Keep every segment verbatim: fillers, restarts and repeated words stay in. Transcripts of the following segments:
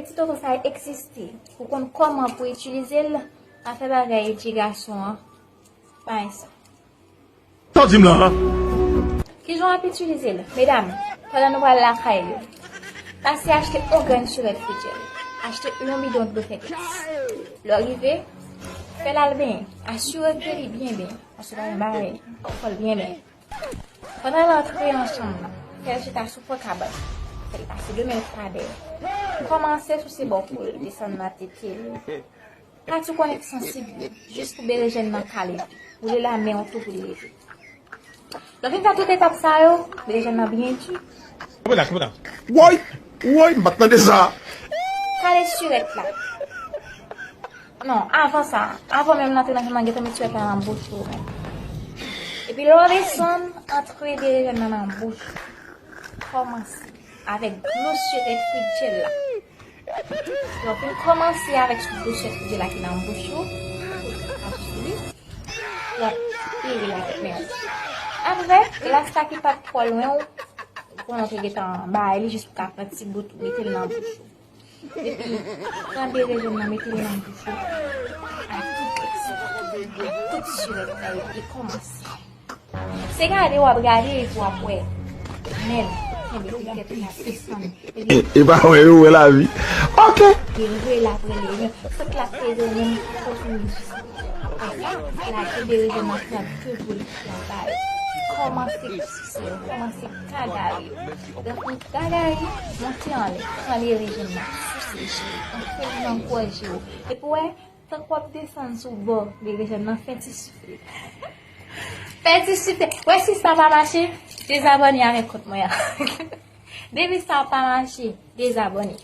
Si tonton sa egziste, ou konn kòman pou itilize l, pa fè bagay ti gason an. Pa gen sa. Sa w di m la, an? Kijan w ap itilize l? Medam, pandan nou pral lakay nou, pase achte yon grenn sirèt Frijèl. Achte yon bidon dlo fè glas. Lè w rive, fè l al benyen. Asire ke li byen benyen. Paske pa gen bagay, fò l byen benyen. Pandan l antre nan chanm nan, fè l chita sou fon kabann. Fè l pase de men l pa dèyè. Kòmanse souse bò kou l, desann nan tete l. Pati w konnen ki sansib, jis pou berejèn nan ka leve. Woule lamen w tou pou li leve. Lè w fin fè tout etap sa yo, berejèn nan byen di. Kanpe la, kanpe la. Woy! Woy, m pa t tande sa. Kale sirèt la. Non, avan sa, avan menm l antre nan chanm nan, gentan met sirèt la nan bouch ou menm. Epi lè w desann, antre berejèn nan nan bouch ou. Kòmanse avèk dlo sirèt Frijèl la. Lè w fin kòmanse avèk dlo sirèt Frijèl la ki nan bouch ou, w ap sou li, w ap pire l avèk men w. Apre, glas la ki pa t twò lwen w, ou konnen w te gentan bay li jis pou ka pran ti bout ou mete l nan bouch ou. Epi, pran berejèn nan, mete l nan bouch ou. A tout eksè, a tout sirèt la, epi kòmanse. Se gade w ap gade epi w ap wè. Men, kenbe pou tèt la desann. E, e pa wè, yo wè lavi. Ok. Leve l apre leve. Tout la peze menm pou fini jis. Apre sa, lage berejèn nan pran de boul la bay. Kòmanse sise, kòmanse gagari. Lè w fin gagari, monte anlè. Pran berejèn nan, souse je w, anfle nan gòje w. Epi w wè, tankou w ap desann sou bò berejèn nan, fè ti sifle. Fè ti sifle. Wè, si sa pa mache, dezabòne avèk kont mwen an. Depi sa pa mache, dezabòne.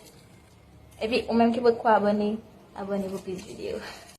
Epi, ou menm ki potko abòne, abòne pou plis videyo.